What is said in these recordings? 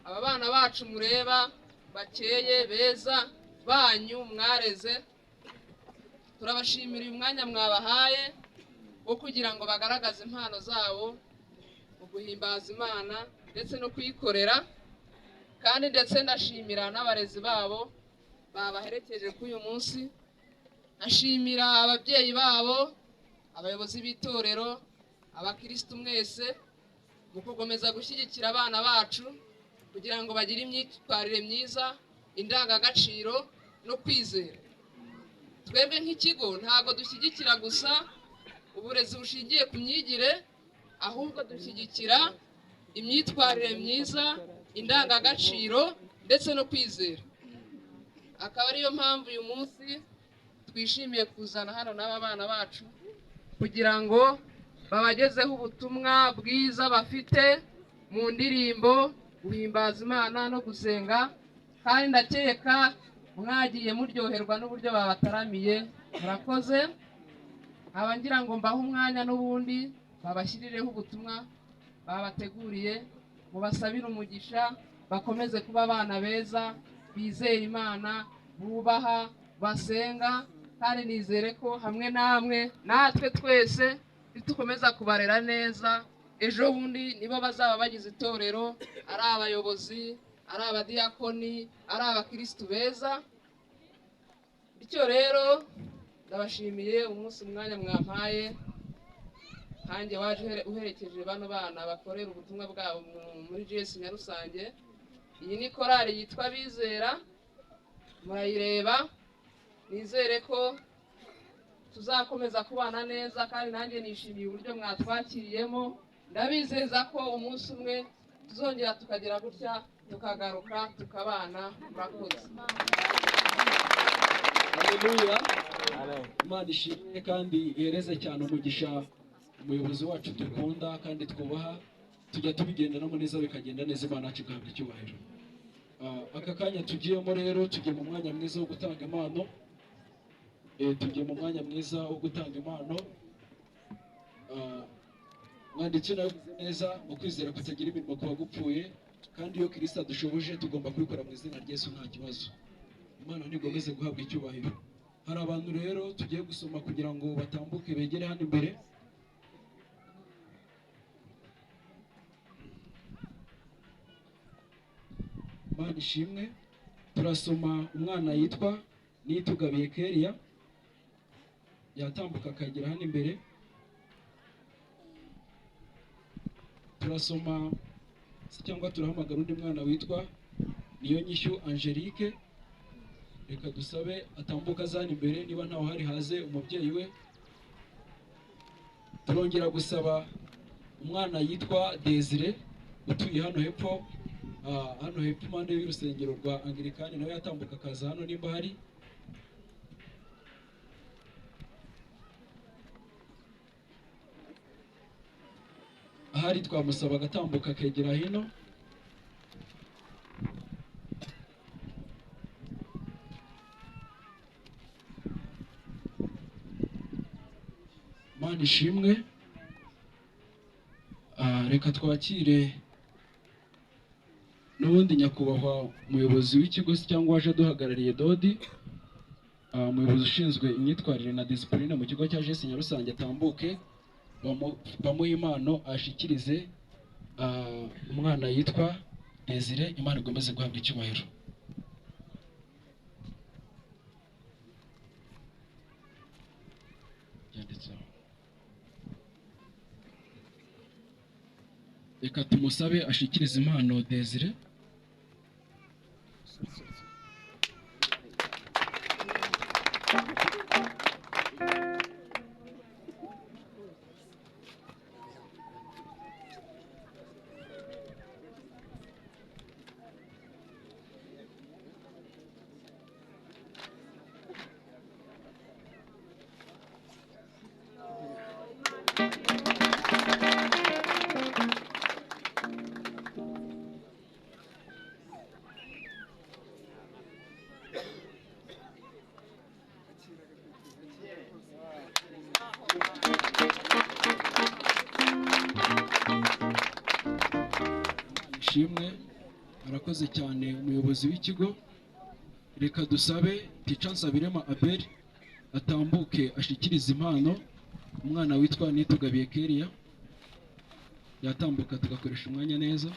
Aba bana bacu mureba bakeye beza banyu mwareze, turabashimira uyu mwanya mwabahaye wo kugira ngo bagaragaze impano zabo mu guhimbaza Imana ndetse no kuyikorera. Kandi ndetse ndashimira n'abarezi babo babaherekeje kuri uyu munsi, ashimira ababyeyi babo, abayobozi b'itorero, abakristu mwese mu gukomeza gushyigikira abana bacu kugira ngo bagire imyitwarire myiza, indangagaciro no kwizera. Twebwe nk'ikigo ntabwo dushyigikira gusa uburezi bushingiye ku myigire, ahubwo dushyigikira imyitwarire myiza, indangagaciro ndetse no kwizera. Akaba ariyo mpamvu uyu munsi twishimiye kuzana hano n'aba bana bacu kugira ngo babagezeho ubutumwa bwiza bafite mu ndirimbo, guhimbaza Imana no gusenga. Kandi ndakeka mwagiye muryoherwa n'uburyo babataramiye. Murakoze. Nkaba ngira ngo mbahe umwanya n'ubundi babashyirireho ubutumwa babateguriye, mubasabire umugisha, bakomeze kuba abana beza, bizeye Imana, bubaha, basenga. Kandi nizere ko hamwe namwe natwe twese nitukomeza kubarera neza, ejo bundi nibo bazaba bagize itorero, ari abayobozi, ari abadiyakoni, ari abakristu beza. Bityo rero ndabashimiye umunsi umwanya mwampaye, nkanjye waje uherekeje bano bana bakorera ubutumwa bwabo muri GS Nyarusange. Iyi ni korali yitwa Bizera, murayireba. Nizere ko tuzakomeza kubana neza, kandi nanjye nishimiye uburyo mwatwakiriyemo. Ndabizeza ko umunsi umwe tuzongera tukagera gutya tukagaruka tukabana. Murakoze. Haleluya. Imana ishimwe kandi ihereze cyane umugisha umuyobozi wacu dukunda kandi twubaha, tujya tubigendanamo neza bikagenda neza, Imana yacu igahabwa icyubahiro. Aka kanya tugiyemo rero, tugiye mu mwanya mwiza wo gutanga impano. Tugiye mu mwanya mwiza wo gutanga impano. Mwanditsi nabivuze neza, mu kwizera kutagira imirimo kuba gupfuye, kandi iyo Kristo adushoboje tugomba kubikora mu izina rya Yesu nta kibazo. Imana ntigomeze guhabwa icyubahiro. Hari abantu rero tugiye gusoma kugira ngo batambuke begere hano imbere. Imana ishimwe. Turasoma umwana yitwa Nitugabiye Keria, yatambuka akagera hano imbere. Turasoma cyangwa turahamagara undi mwana witwa Niyonyishyu Angelique, reka dusabe atambuka azana imbere, niba ntawe uhari haze umubyeyi we. Turongera gusaba umwana yitwa Desire utuye hano hepfo, hano hepfo impande y'urusengero rwa Anglikani, nawe yatambuka akaza hano nimba hari. Ahari twamusaba agatambuka akegera hino. Imana ishimwe. Reka twakire n'ubundi nyakubahwa umuyobozi w'ikigo cyangwa waje aduhagarariye Dodi, umuyobozi ushinzwe imyitwarire na discipline mu kigo cya GS Nyarusange, atambuke bamuhe impano ashikirize umwana yitwa Desire. Imana igomeze guhabwa icyubahiro. Reka tumusabe ashikirize impano Desire. Ishimwe. Arakoze cyane umuyobozi w'ikigo. Reka dusabe Tica Nsabirema Abel atambuke ashikirize impano umwana witwa Nitugabiye Keria. Yatambuka tugakoresha umwanya neza.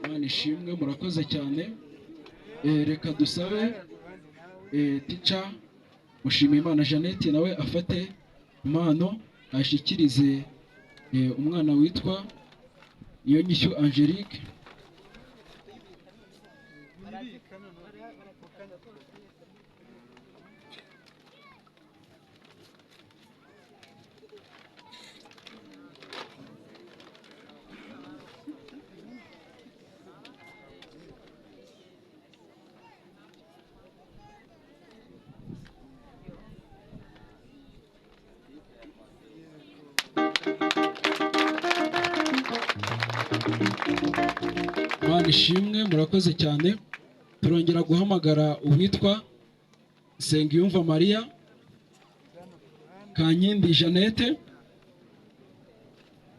Imana ishimwe, murakoze cyane. Reka dusabe Tica Mushimiyimana Jeannette nawe afate impano ashikirize umwana witwa Niyonyishyu Angelique. Imana ishimwe, murakoze cyane. Turongera guhamagara uwitwa Nsengiyumva Maria, Kankindi Jeannette,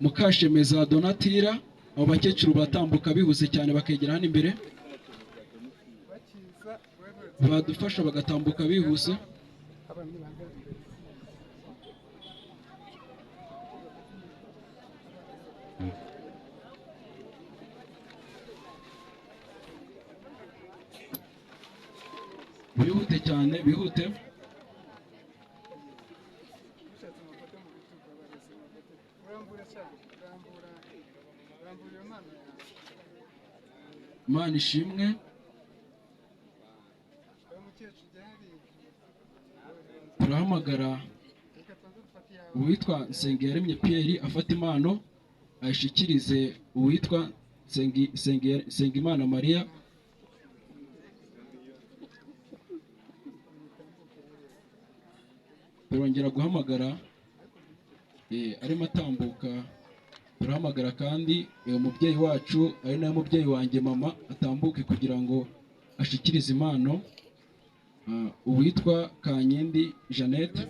Mukashemeza Donatira. Abo bakecuru batambuka bihuse cyane bakegera hano imbere, badufasha bagatambuka bihuse. Bihute cyane, bihute. Imana ishimwe. Turahamagara uwitwa Nsengiyaremye Pierre afata impano ayishikirize uwitwa Nsengimana Maria. Turongera guhamagara arimo atambuka. Turahamagara kandi umubyeyi wacu ari nawe mubyeyi wanjye mama atambuke kugira ngo ashikirize impano uwitwa Kankindi Jeannette.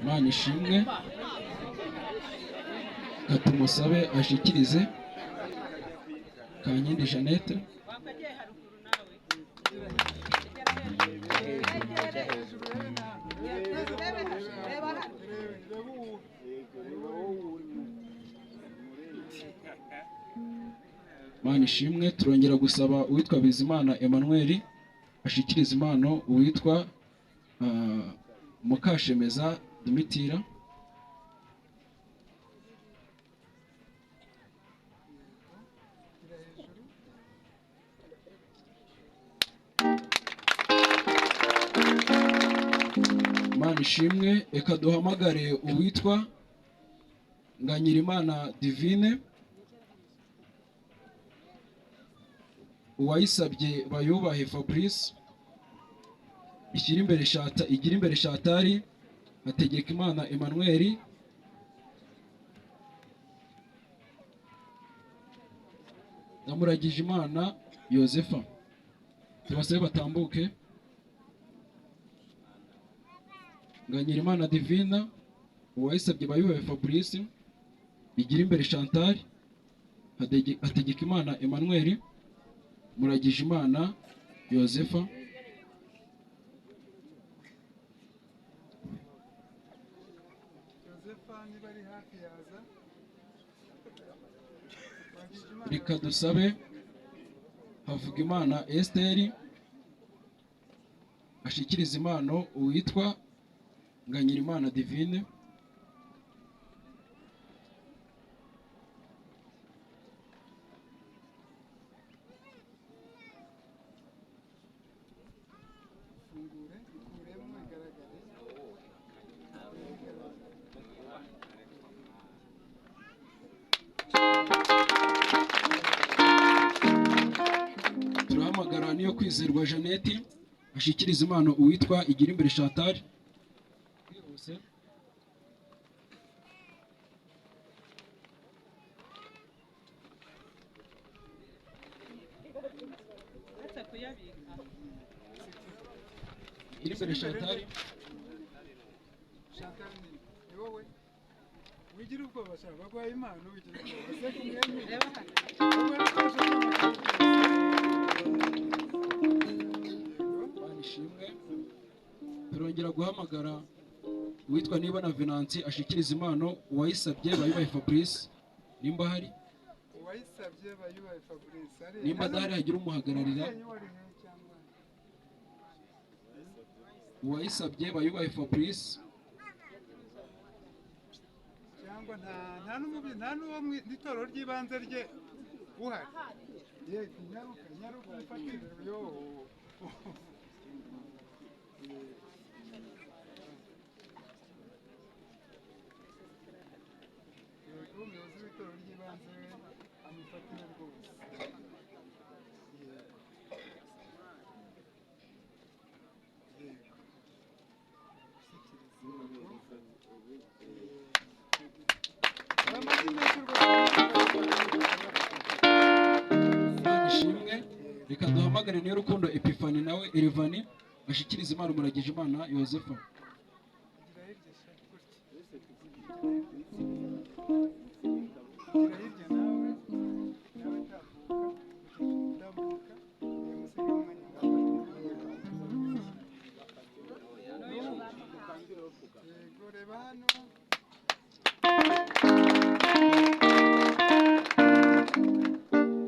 Imana ishimwe, katumusabe ashikirize Kankindi Jeannette. Imana ishimwe. Turongera gusaba uwitwa Bizimana Emmanuel ashikirize impano uwitwa Mukashemeza Domitira. Imana ishimwe. Reka duhamagare uwitwa Nganyirimana Divine, uwayisabye Bayubahe Fabrice, igira imbere Shatari, Hategekimana Emmanuel, na Muragijimana Yozefa. Tubasabe batambuke. Nganyirimana Divina, uwayisabye Bayubahe Fabrice, igira imbere Chantal, Hategekimana Emmanuel, Muragijimana Yozefa. Reka dusabe Havugimana Esteri ashikirize impano uwitwa Nganyirimana Divine. Kwizerwa Jeannette ashikiriza impano uwitwa Igirimbere Chantal. Bwihuse. Igirimbere Chantal. Chantal ni wowe wigira ubwoba sha, baguhaye impano wigira ubwoba se kumwenyura. Baguhaye ibikoresho by'amashuri. Imana ishimwe. Turongera guhamagara uwitwa Niba na Venanti ashikiriza impano uwayisabye Bayubahe Fabrice nimba ahari. Uwayisabye Bayubahe Fabrice ari Nimba adahari hagira umuhagararira. Umubyeyi wari he cyangwa Uwayisabye Bayubahe Fabrice. Cyangwa nta n'umubyeyi, nta n'uwo mu itorero ry'ibanze rye uhari. Yego, nyaruka nyaruka umufatire yo. Yego, umuyobozi w'itorero ry'ibanze we amufatire rwose. Yego. Yego. Amashyi menshi rwose. Imana ishimwe. Reka duhamagare niyo Rukundo Epiphanie nawe Elevani ashikiriza impano Muragijimana Yozefa. Gira hirya sha, gutya. Gira hirya nawe, nawe tambuka, tambuka, musige umwanya ngaho. Yego, reba hano.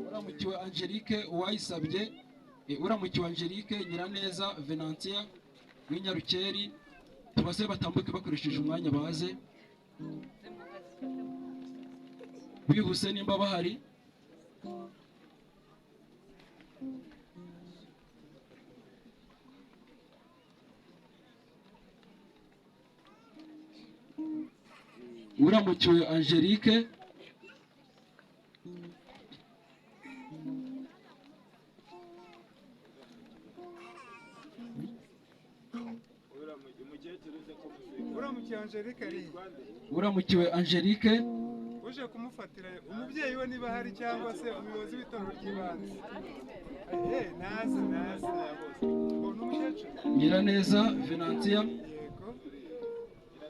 Uramukiwe Angelique uwayisabye, Uramukiwe Angelique Nyiraneza Venantia w'Inyarukeri, tubase batambuke bakoresheje umwanya baze bihuse nimba bahari. Uramukiwe Angelique. Uramukiwe Angelique ari Uramukiwe Angelique. Uje kumufatira umubyeyi we niba ahari cyangwa se umuyobozi w'itorero ry'ibanze. Naze naze. Ngo ni umukecuru. Nyiraneza Venantia. Yego.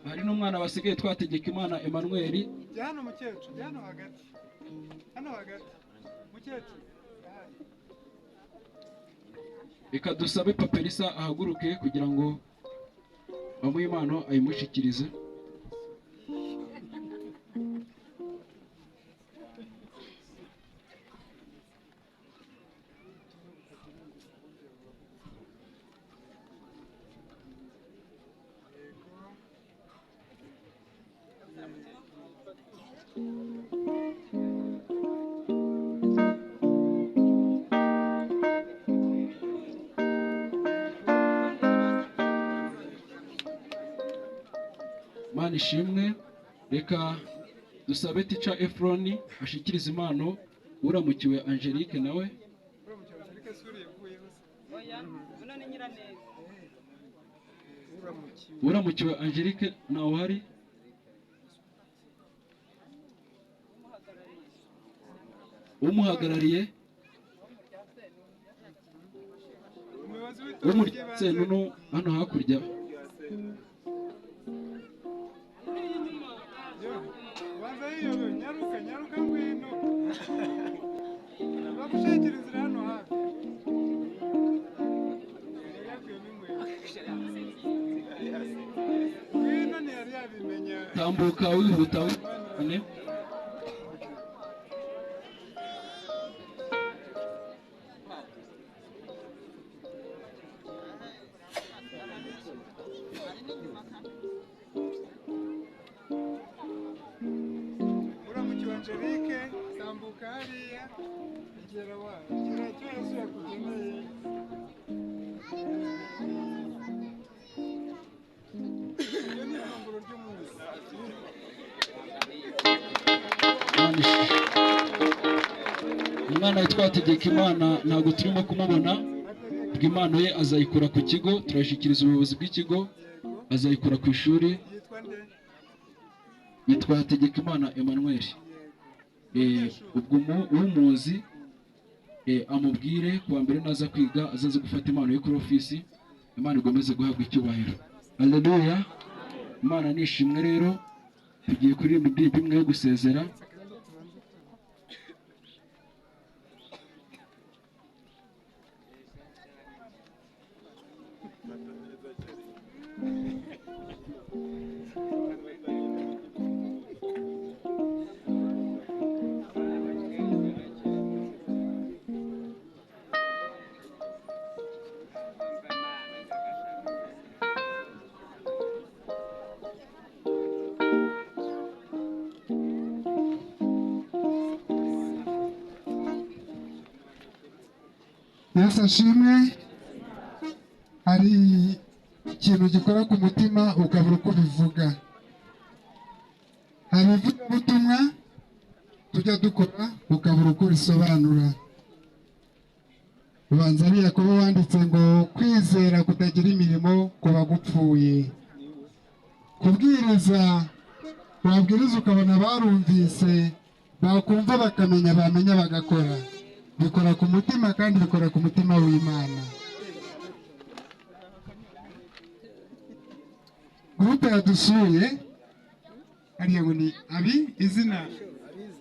Hari n'umwana basigaye twategeka Imana Emmanuel. Jya hano mukecuru, jya hano hagati. Hano hagati. Mukecuru. Ahari. Reka dusabe Paperisa ahaguruke kugira ngo bamuhe impano ayimushikirize. Imana ishimwe. Reka dusabe Tica Efroni ashikirize impano Uramukiwe Angelique nawe. Uramukiwe Angelique suriye uvuyeho se. Oya, uno ni Nyiraneza. Uramukiwe. Uramukiwe Angelique ntawe uhari. Umuhagarariye Umuyobozi w'itorero ry'ibanze. Senunu hano hakurya. Yo, banza yiyobewe, nyaruka nyaruka ngwino. Bagushakira inzira hano hafi. Yari yakuyemo inkweto. Ngwino ntiyari yabimenya. Tambuka wihuta wihane. Uramukiwe Angelique, tambuka hariya, igera wa, igera icyo Yesu yakugeneye. Iryo ni ifunguro ry'umunsi. Imana ishimwe. Umwana witwa Hategekimana ntabwo turimo kumubona. Ubwo impano ye azayikura ku kigo, turayishyikiriza ubuyobozi bw'ikigo, azayikura ku ishuri. Yitwa Hategekimana Emmanuel. Ubwo umuzi amubwire kuwa mbere naza kwiga azaze gufata impano ye kuri ofisi. Imana igomeze guhabwa icyubahiro. Haleluya. Imana nishimwe. Rero tugiye kuririmba indirimbo imwe yo gusezera. Yesu ashimwe. Hari ikintu gikora ku mutima ukabura uko ubivuga. Hari ivugabutumwa tujya dukora ukabura uko ubisobanura. Ubanza ari Yakobo wanditse ngo kwizera kutagira imirimo kuba gupfuye. Kubwiriza wabwiriza ukabona barumvise, bakumva bakamenya, bamenya bagakora. Bikora ku mutima kandi bikora ku mutima w'Imana. Gurupe yadusuye hariya ngo ni abi izina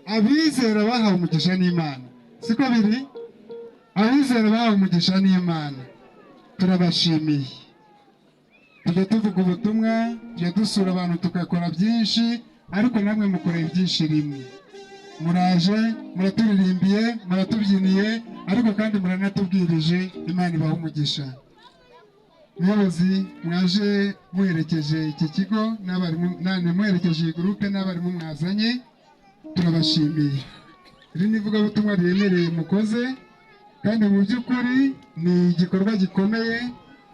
abizera bahawe umugisha n'Imana, siko biri? Abizera bahawe umugisha n'Imana, turabashimiye. Tujya tuvuga ubutumwa, tujya dusura abantu, tugakora byinshi, ariko namwe mukoreye byinshi rimwe. Muraje muraturirimbiye, muratubyiniye, ariko kandi muranatubwirije. Imana ibaha umugisha. Muyobozi, mwaje muherekeje iki kigo n'abarimu, muherekeje iyi gurupe n'abarimu mwazanye, turabashimiye. Iri ni ivugabutumwa riremereye mukoze, kandi mu by'ukuri ni igikorwa gikomeye.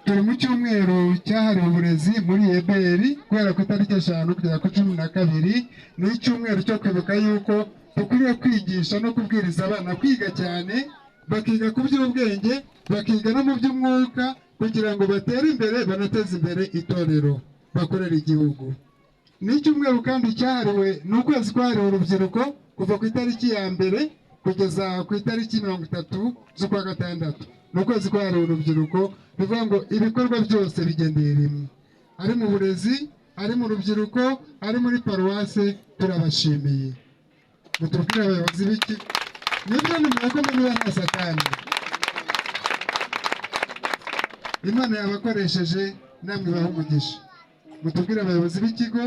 Turi mu cyumweru cyahariwe uburezi muri EBR, guhera ku itariki 5 kugera ku 12. Ni icyumweru cyo kwibuka yuko dukwiriye kwigisha no kubwiriza abana kwiga cyane, bakiga ku by'ubwenge, bakiga no mu by'umwuka, kugira ngo batere imbere, banateze imbere itorero, bakorere igihugu. Ni icyumweru kandi cyahariwe, ni ukwezi kwahariwe urubyiruko, kuva ku itariki ya 1 kugeza ku itariki 30 z'ukwa 6. Ni ukwezi kwahariwe urubyiruko, bivuga ngo ibikorwa byose bigendeye rimwe, ari mu burezi, ari mu rubyiruko, ari muri paruwase. Turabashimiye. Mutubwire abayobozi b'iki nibyo nimurakomeye niba nta satani. Imana yabakoresheje, namwe ibahe umugisha. Mutubwire abayobozi b'ikigo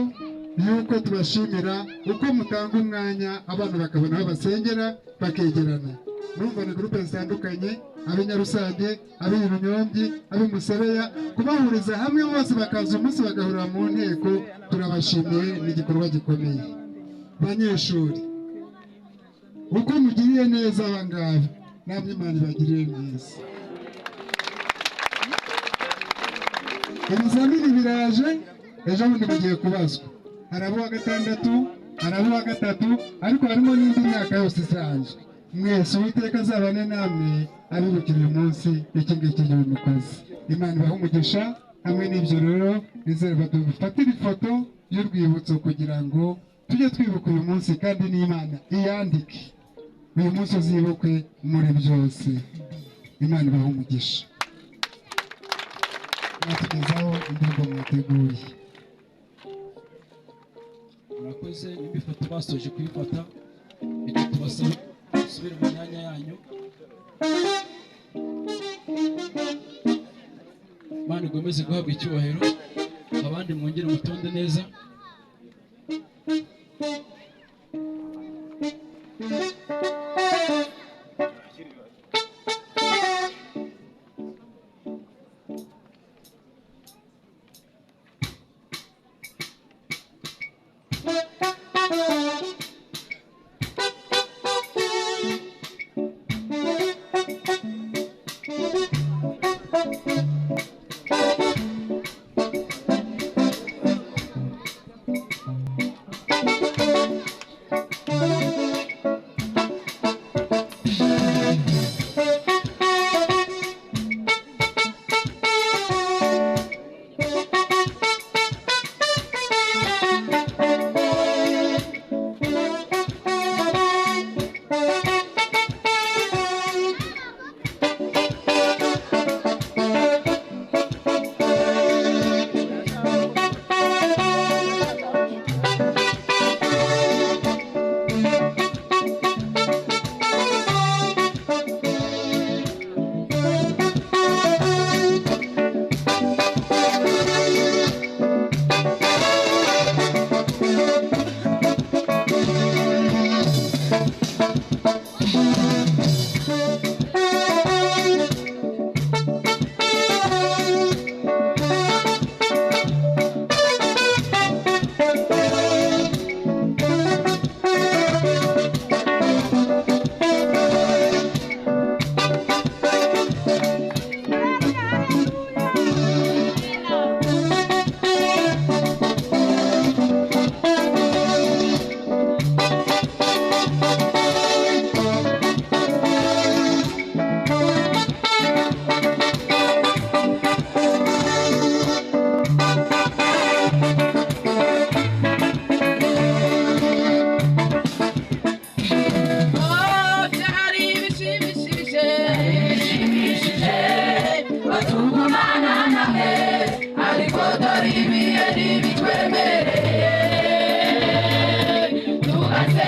yuko tubashimira uko mutanga umwanya abana bakabona aho basengera bakegerana. Murumva ni gurupe zitandukanye, ab'Inyarusange, ab'Irunyongi, ab'Imusebeya, kubahuriza hamwe bose bakaza umunsi bagahurira mu nteko. Turabashimiye, ni igikorwa gikomeye. Banyeshuri, uko mugiriye neza aba ngaba, namwe Imana ibagiriye neza. Ibizamini biraje, ejo bundi mugiye kubazwa. Hari abo wa 6, hari abo wa 3, ariko harimo n'indi myaka yose isanzwe. Mwese Uwiteka azabane namwe, abibukira uyu munsi iki ngiki mukoze. Imana ibahe umugisha. Hamwe n'ibyo rero, nizere badufatire ifoto y'urwibutso kugira ngo tujye twibuka uyu munsi, kandi n'Imana iyandike uyu munsi uzibukwe muri byose. Imana ibahe umugisha. Mwatugezaho indirimbo mwateguye. Murakoze. Nimba ifoto basoje kuyifata, reka tubasabe musubire mu myanya yanyu. Imana igomeze guhabwa icyubahiro. Abandi mwongere mutonde neza.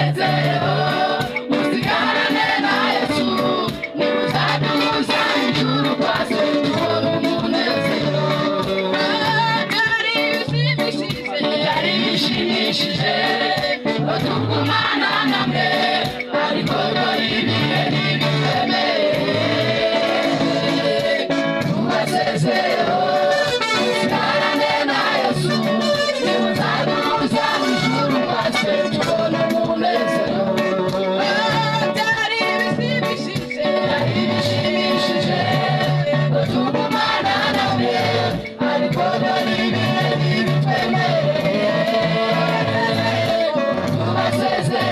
Tubasezereho, musigarane na Yesu, nimuzaduhuza ijuru kwa se tubona umunezero. Byari bishimishije, Byari bishimishije ko tugumana namwe, ariko dore ibihe ntibitwemereye. Tubasezereho, musigarane na Yesu, nimuzaduhuza ijuru kwa se tubona umunezero. Byari bishimishije, Byari bishimishije ko tugumana namwe, ariko dore ibihe ntibitwemereye. Tubasezereho.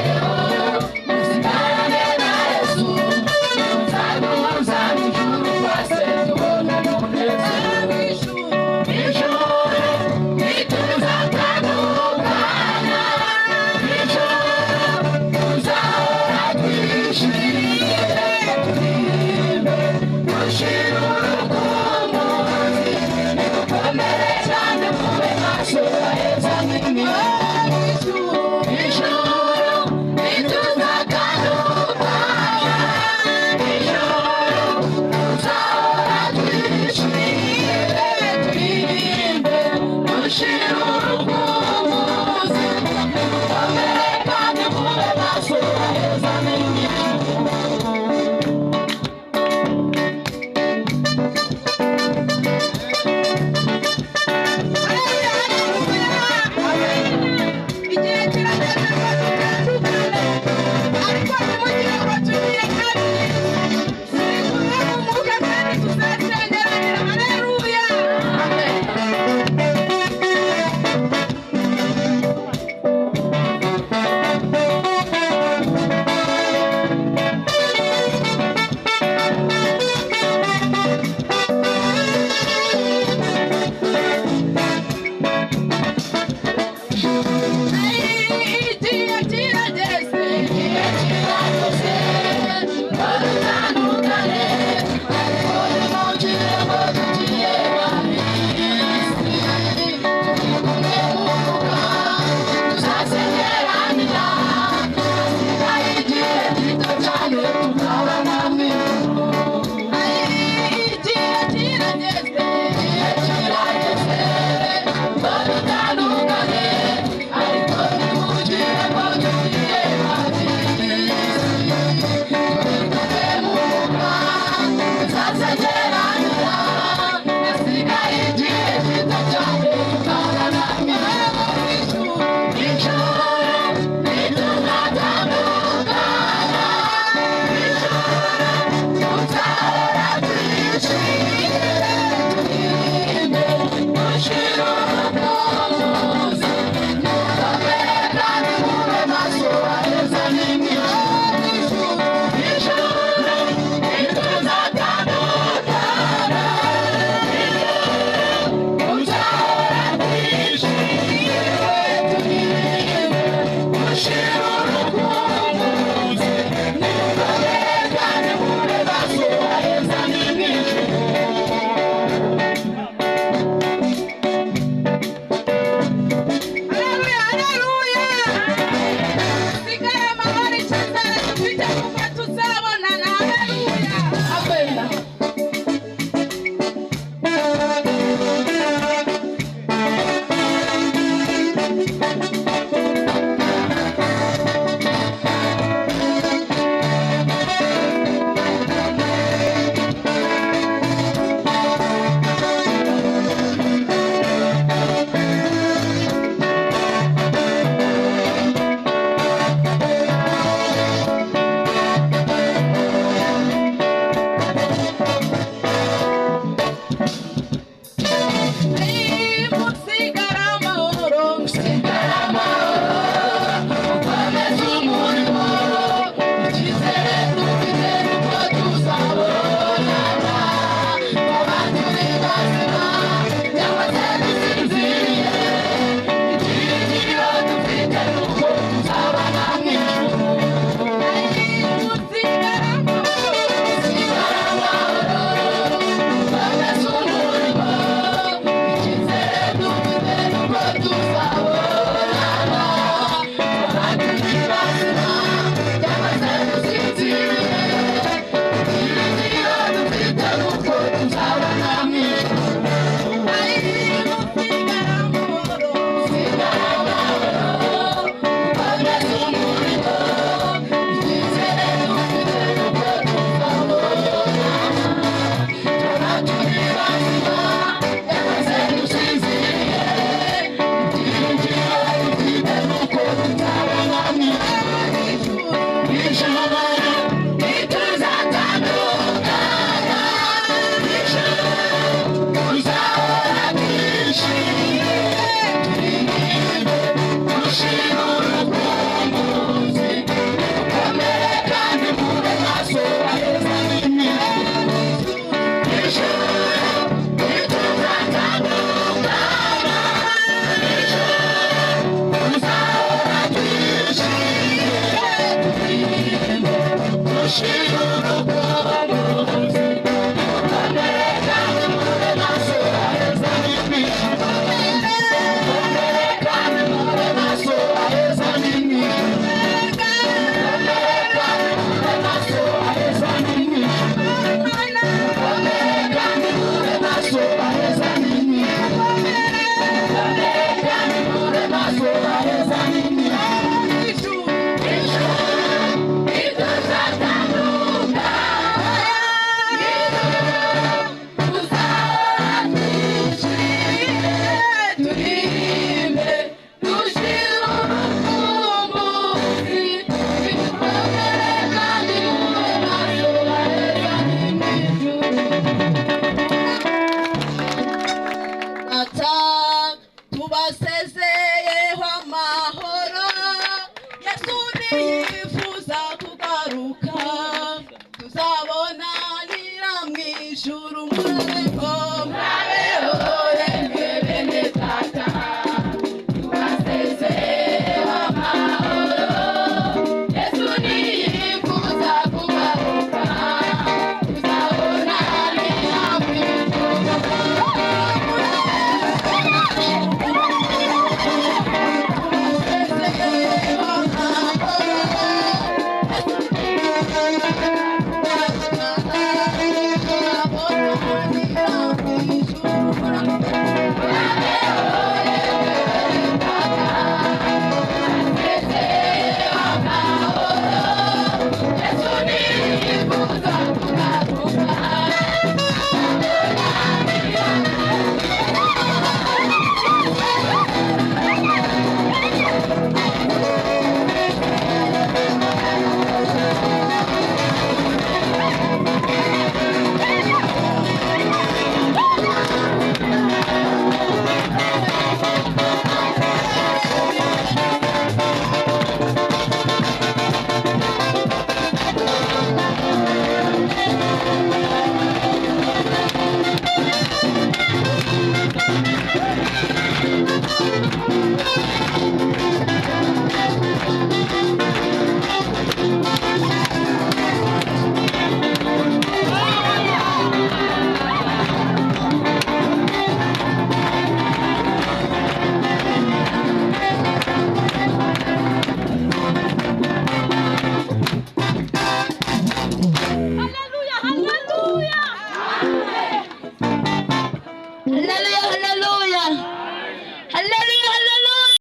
Ushira urugo.